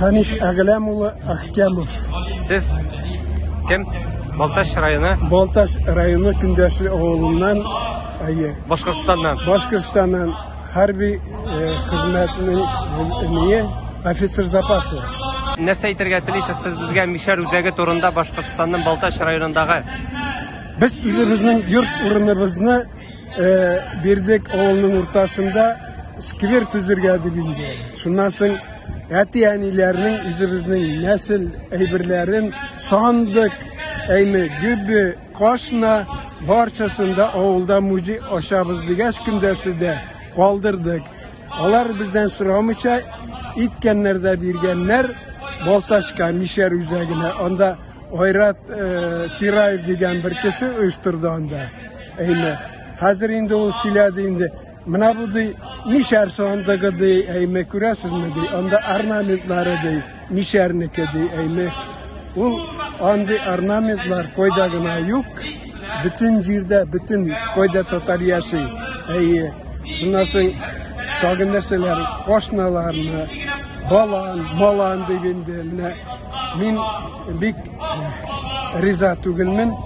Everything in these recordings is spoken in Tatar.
Хәниф Әгъләм улы Әхкәмов. Сез кем? Балтач районы? Балтач районы Көндәшле авылыннан, әйе. Башкортстаннан. Башкортстаннан хәрби э, хезмәтнең ние офицер запасы. Нәрсә әйтергә телисез сез безгә Мишәр үзәге турында Башкортстанның Балтач районындагы? Без үзебезнең йорт урыныбызны э, бирдек авылның уртасында сквер төзергә дип инде. Шуннан соң әти-әниләрнең үзебезнең нәсел әйберләрен сандык, әйме, гөбе, кашна барчасын да авылда музей ачабыз дигәч, көндәшледә калдырдык. Алар бездән сорамыйча иткәннәр дә биргәннәр Балтачка, Мишәр үзәгенә. Анда Айрат э, Сираев дигән бер кеше оештырды анда. Әйме. Хәзер инде ул сөйләде инде. Менә бу ди, мишәр сандыгы ди, әйме, күрәсезме ди, анда орнаментлары ди, мишәрнеке ди, әйме. Ул андый орнаментлар кайда гына юк, бөтен җирдә, бөтен кайда татар яши. Әйе. Шуннан соң тагын нәрсәләр, кашналарны, балан, малан дип инде менә мин бик риза түгелмен.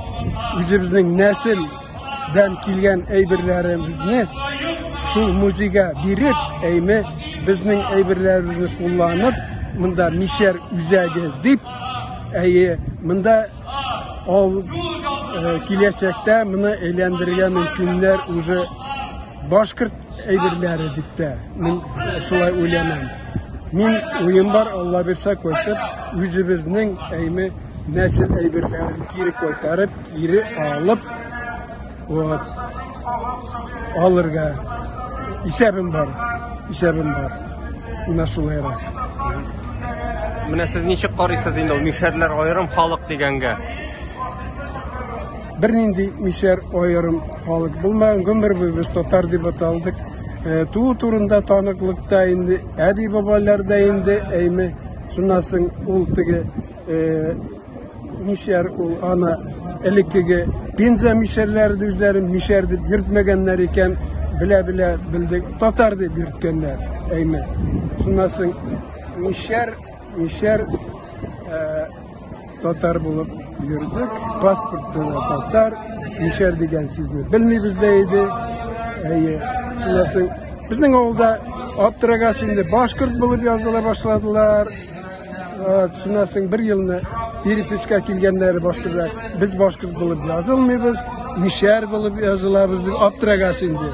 Үзебезнең нәсел дән килгән әйберләребезне шул музейга биреп, әйме, безнең әйберләребезне кулланып, монда Мишәр үзәге дип, әйе, монда ал э, киләчәктә моны әйләндерергә мөмкиннәр уже башкорт әйберләре дип тә мин шулай уйланам. Мин уем бар, Алла бирсә, кайтып, үзебезнең әйме нәсел әйберләрен кире кайтарып, кире алып, вот, алырга исәбем бар, исәбем бар. Менә шулайрак. Менә сез ничек карыйсыз инде ул мишәрләр аерым халык дигәнгә? Бернинди мишәр аерым халык булмаган, гомер буе без татар дип аталдык. Э, туу турында таныклыкта инде әби-бабалар да инде әйме. Шуннан соң ул теге э, мишәр ул аны элеккеге Пенза мишәрләре дә үзләрен мишәр дип йөртмәгәннәр икән, белә-белә белдек, татар дип йөрткәннәр, әйме. Шуннан соң мишәр, мишәр э, татар булып йөрдек, паспортта да татар, мишәр дигән сүзне белмибез дә иде. Әйе. Шуннан соң безнең авылда аптырагач инде башкорт булып языла башладылар. Шуннан соң бер елны переписка килгәннәре башкортлар, без башкорт булып язылмыйбыз, мишәр булып язылабыз дип аптырагач инде.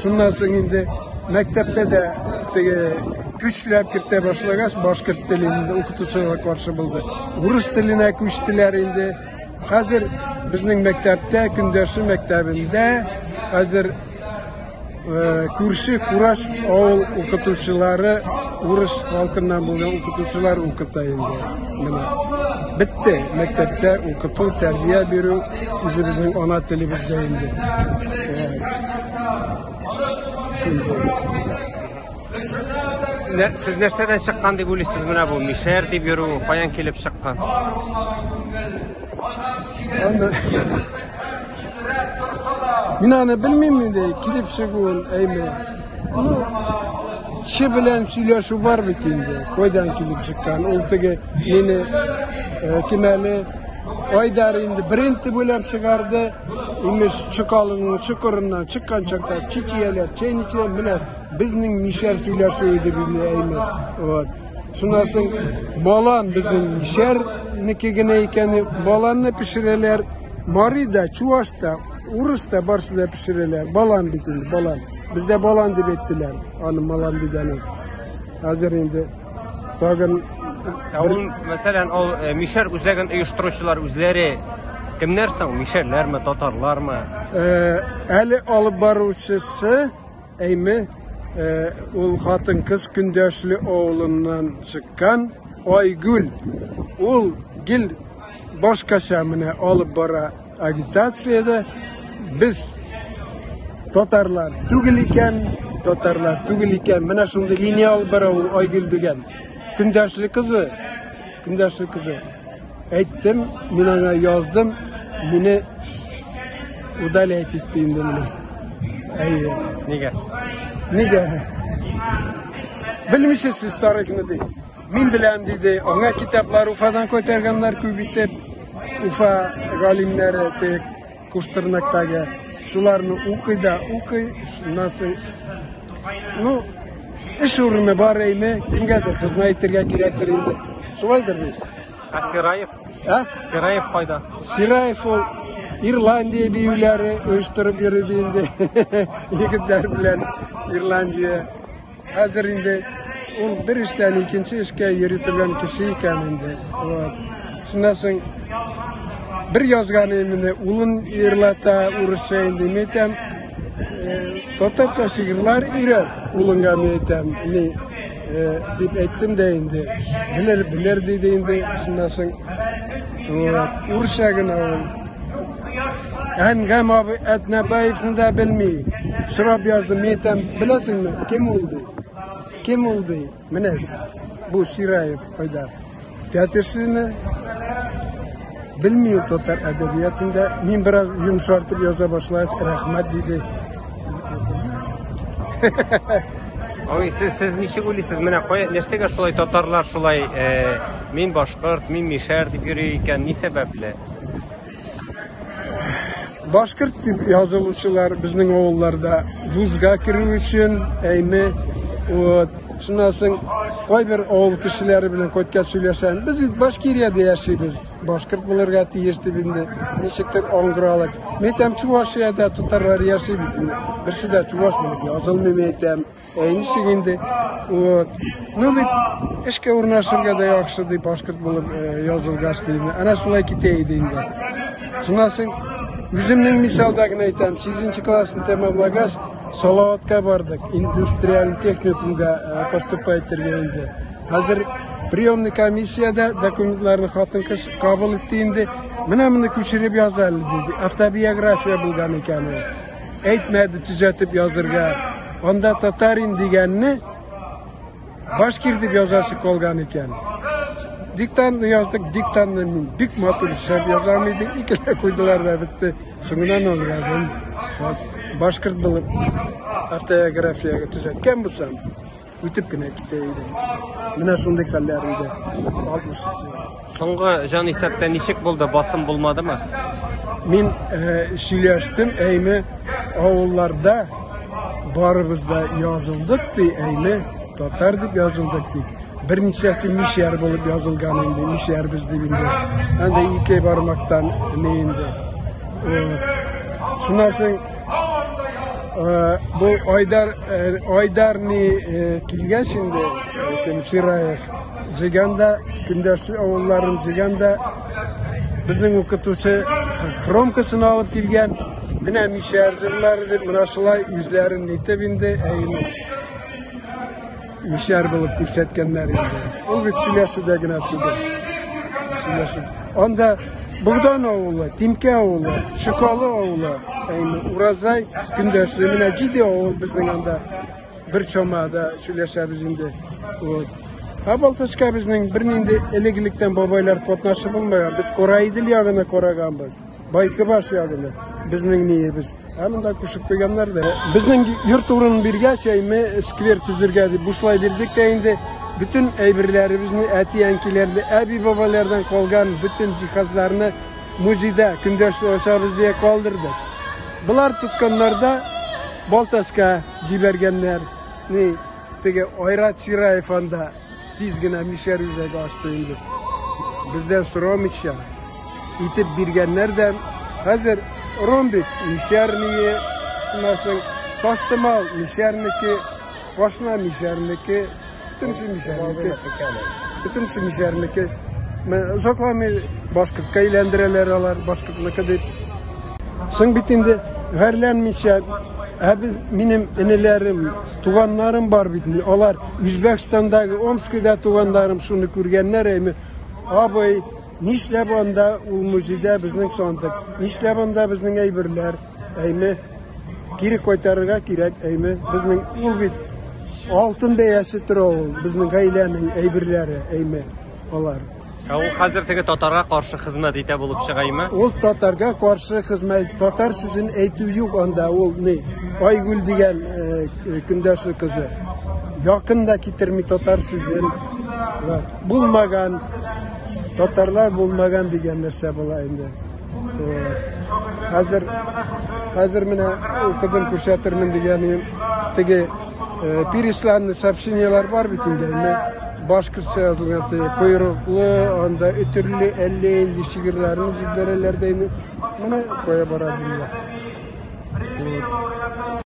Шуннан соң инде мәктәптә дә теге көчләп кертә башлагач, башкорт теле инде укытучыларга каршы булды. Урыс теленә күчтеләр инде. Хәзер безнең мәктәптә, Көндәше мәктәбендә хәзер Э, күрше Кураш авыл укытучылары урыс халкыннан булган укытучылар укыта инде. Менә бетте мәктәптә укыту, тәрбия бирү үзебезнең ана телебездә инде. Э, Сез нәрсәдән чыккан дип уйлыйсыз менә бу мишәр дип йөрү, каян килеп чыккан? Мин аны белмим инде, килеп чыгуын, әйме. Ну, кеше белән сөйләшү бар бит инде. Кайдан килеп чыккан? Ул теге мине э, кем әле Айдар инде бренд дип уйлап чыгарды. Имеш, чокалының чокырыннан чыккан чакта чичияләр, чәйничә, менә безнең мишәр сөйләшүе дип инде әйме. Вот. Шуннан соң балан безнең мишәрнеке генә икән, баланны пешерәләр. Мари да, чуаш та, урыс та барысы да пешерәләр. Балан бит инде, балан. Бездә балан дип әйттеләр, аны малан дигәне. Хәзер инде тагын Ә ул, мәсәлән, ул э, мишәр үзәген оештыручылар үзләре кемнәр соң? Мишәрләрме, татарлармы? Э, әле алып баручысы Әйме, э, ул хатын-кыз Көндәшле авылыннан чыккан Айгүл. Ул гел башкача менә алып бара агитациядә. Без татарлар түгел икән, татарлар түгел икән. Менә шундый линия алып бара ул Айгөл дигән. Көндәшле кызы, көндәшле кызы. Әйттем, мин аңа яздым, мине удалять итте инде менә. Әйе. Нигә? Нигә? Белмисез сез тарихны ди. Мин беләм, диде. Аңа китаплар Уфадан кайтарганнар күп итеп. Уфа галимнәре теге Куштырнактагы. Шуларны укый да укый. Шуннан соң, ну, эш урыны бар әйме, кемгәдер хезмәт итәргә кирәктер инде. Шулайдыр бит. Ә Сираев? Ә? Сираев кайда? Сираев ул Ирландия биюләре оештырып йөрде инде. Егетләр белән Ирландия. Хәзер инде ул бер эштән икенче эшкә йөри торган кеше икән инде. Вот. Шуннан соң бер язган именно улын ирлата урысча инде мин әйтәм, татарча шигырьләр өйрәт улыңа мин әйтәм, ни дип әйттем дә инде. Белер, белер диде инде. Шуннан соң вот, урысча гына ул. Әнгам абый Әтнәбаевны да белми. Сорап яздым, мин әйтәм, беләсеңме, кем ул ди? Кем ул ди? Менә бу Сираев Айдар. Тәтешлене белми ул татар әдәбиятында. Мин бераз йомшартып яза башлагач, рәхмәт диде. Ой, сез ничек уйлыйсыз, менә кая, нәрсәгә шулай татарлар шулай, мин башкорт, мин мишәр дип йөри икән, ни сәбәпле? Башкорт дип язылучылар безнең авылларда вузга керү өчен, әйме, вот. Шуннан соң кайбер авыл кешеләре белән кайткач сөйләшәм. Без бит Башкириядә яшибез, башкорт булырга тиеш дип инде ничектер аңгыралык. Мин әйтәм, Чувашиядә татарлар яши бит инде. Берсе дә чуваш булып язылмый, мин әйтәм. Ә ничек инде? Вот. Ну бит эшкә урнашырга да яхшы дип башкорт булып язылгач ди инде. Әнә шулай китә иде инде. Шуннан соң үземнең мисалда гына әйтәм, 8 классны тәмамлагач, Салаватка бардык, индустриаль техникумга поступать итәргә инде. Хәзер приемный комиссиядә документларны хатын-кыз кабул итте инде. Менә моны күчереп яз әле диде. Автобиография булган икән ул. Әйтмәде төзәтеп язырга. Анда татарин дигәнне башкир дип язасы калган икән. Диктантны яздык, диктантны мин бик матур эшләп язам иде. Икелә куйдылар да бетте. Соңыннан аңладым. Башкорт булып автобиографиягә төзәткән булсам, үтеп кенә китә идем. Менә шундый хәлләр иде. 60 ел. Соңгы җан исәптә ничек булды? Басым булмадымы? Мин сөйләштем, әйме авылларда барыбыз да язылдык ди, әйме татар дип язылдык ди. Берничәсе мишәр булып язылган инде, мишәрбез дип инде. Анда ике бармактан не инде. Шуннан соң бу Айдар, Айдар ни килгәч инде, кем Сираев җыйган да, көндәшле авылларын җыйган да, безнең укытучы хромкасын алып килгән, менә мишәр җырлары дип, менә шулай үзләрен нитеп инде, әйе, мишәр булып күрсәткәннәр инде. Ул бит сөйләшүдә генә түгел. Сөйләшү. Анда Богдан авылы, Тимкә авылы, Шокалы авылы, әйме, Уразай, Көндәшле, менә 7 авыл безнең анда бер чамада сөйләшәбез инде. Вот. Ә Балтачка безнең бернинди элек-электән бабайлар катнашы булмаган. Без Караидел ягына караганбыз. Байкыбаш ягына безнең ниебез. Ә монда күчеп куйганнар да. Безнең йорт урынын биргәч, әйме сквер төзергә дип бушлай бирдек тә инде. Бөтен әйберләребезне, әти-әнкиләрне, әби-бабалардан калган бөтен җиһазларны музейда көндәшле ачабыз дия калдырдык. Болар тотканнарда Балтачка җибәргәннәр. Ни, теге Айрат Сираев анда тиз генә мишәр үзәге ачты инде. Бездән сорамыйча итеп биргәннәр дә хәзер ромбик мишәрние, шуннан соң тастымал мишәрнеке, башна мишәрнеке, бөтенесе мишәрнеке. Бөтенесе мишәрнеке. Озакламый башкортка әйләндерәләр алар, башкортныкы дип. Соң бит инде гарьләнмичә, ә без, минем энеләрем, туганнарым бар бит инде. Алар Үзбәкстандагы Омскида туганнарым шуны күргәннәр, әйме, абый, нишләп анда ул музейда безнең сандык, нишләп анда безнең әйберләр, әйме, кире кайтарырга кирәк, әйме, безнең ул бит алтын бәясе тора ул, безнең гаиләнең әйберләре, әйме, алар. Ә ул хәзер теге татарга каршы хезмәт итә булып чыга име? Ул татарга каршы хезмәт, татар сүзен әйтү юк анда, ул ни, Айгүл дигән көндәше кызы. Якын да китерми татар сүзен. Булмаган, татарлар булмаган дигән нәрсә була инде. Хәзер хәзер менә укыдым күрсәтермен дигән теге э, пересланный сообщениелар бар бит инде. Менә башкортча язылган теге койрыклы, анда өтерле әллә инде шигырьләрне җибәрәләр дә инде. Менә кая бара дөнья.